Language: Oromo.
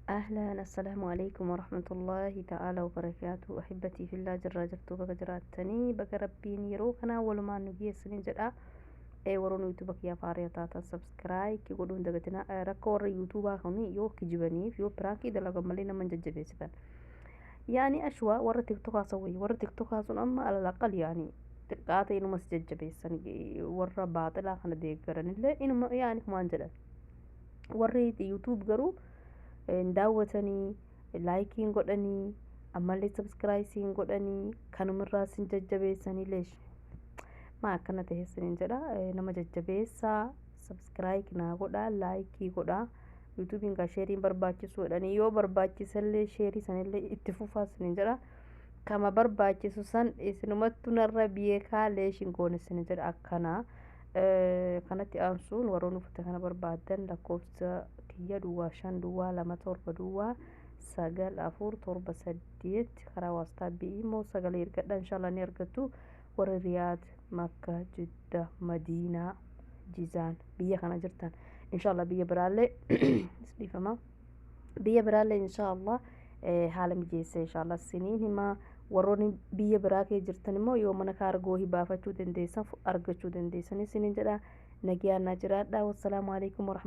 Ahlan, assalaamu alaikum warahmatullaahi ta'ala wabarakaatu. Ahibbatii fillaa, jirraa jirtuu? Baga jiraattanii, baga Rabbiin yeroo kanaa walumaan nu geessanii jedha. Warroonni YouTube kiyyaaf haaraa taatan subscribe godhuu hin dagatinaa. Rakkoo warra YouTubaa kun yoo kijibaniif yoo prankii dalagan malee nama hin jajjabeessitan. Yaani ashwaa warra TikTokaa san wayya. Warra TikTokaa sun amma alalaqal yaani xiqqaa ta'e inuma si jajjabeessan, warra baaxilaa kana deeggaranillee inuma yaani humaan jedhan. Warri YouTube garuu hin daawwatanii, like hin godhanii, ammallee subscribe hin godhanii, kanumirraa sin jajjabeessanii. Leesh maa akkana ta'e sinin jedha. Nama jajjabeessaa, subscribe naa godhaa, like godhaa. YouTubeiin kaa shareiin barbaachisu jedhanii, yoo barbaachisallee share sanillee itti fufaa sinin jedha. Kama barbaachisu san isinumattu narra beekaa. Leeshin goone sinin jedha. Akkanaa kanatti aansuun warroonni uffata kana barbaadan lakkoofsa kiyya 05027 0947 8 karaa WhatsAppii immoo sagalee ergadha. Inshallah ni argattu. Warri Riyaad, Makka, Jidda, Madiinaa, Jizaan biyya kana jirtan, inshallah biyya biraallee, dhiifama, biyya biraallee inshallah haala mijeesse inshallah siniin himaa. Warroonni biyya biraa kee jirtan immoo yoo mana kaargoo baafachuu dandeessan argachuu dandeessan isiniin jedha. Nagiyaan naa jiraadha. Wassalaamu alaikum warahmatullahi.